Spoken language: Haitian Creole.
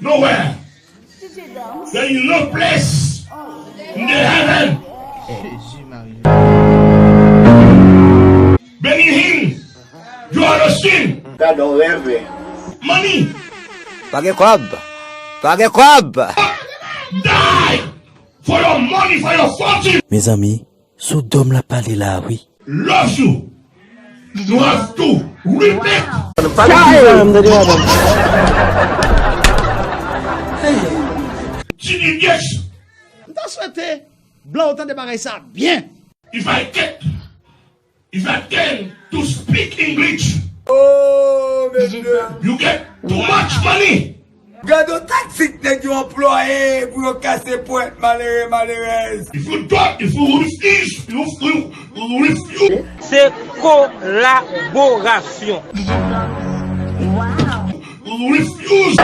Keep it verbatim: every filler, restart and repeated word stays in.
Nowhere. There is no place in the heaven. Benny Hinn, Joel Osteen. Gadon rève. Money. Pa gen kòb. Pa gen kòb. Die for your money, for your fortune. Mezanmi, sou dòm la pale la wi. Love you. You have to repent. Jimmy Gates. M ta swete blan yo tande bagay sa byen. If I get, if I can to speak English, Oh, mesye. You get too much money. Gade yon taktik nèg yo anplwaye pou yo kase pwent malere malerèz. If you don't, if you refuse, you, you, you refuse, Se kolaborasyon. you refuse.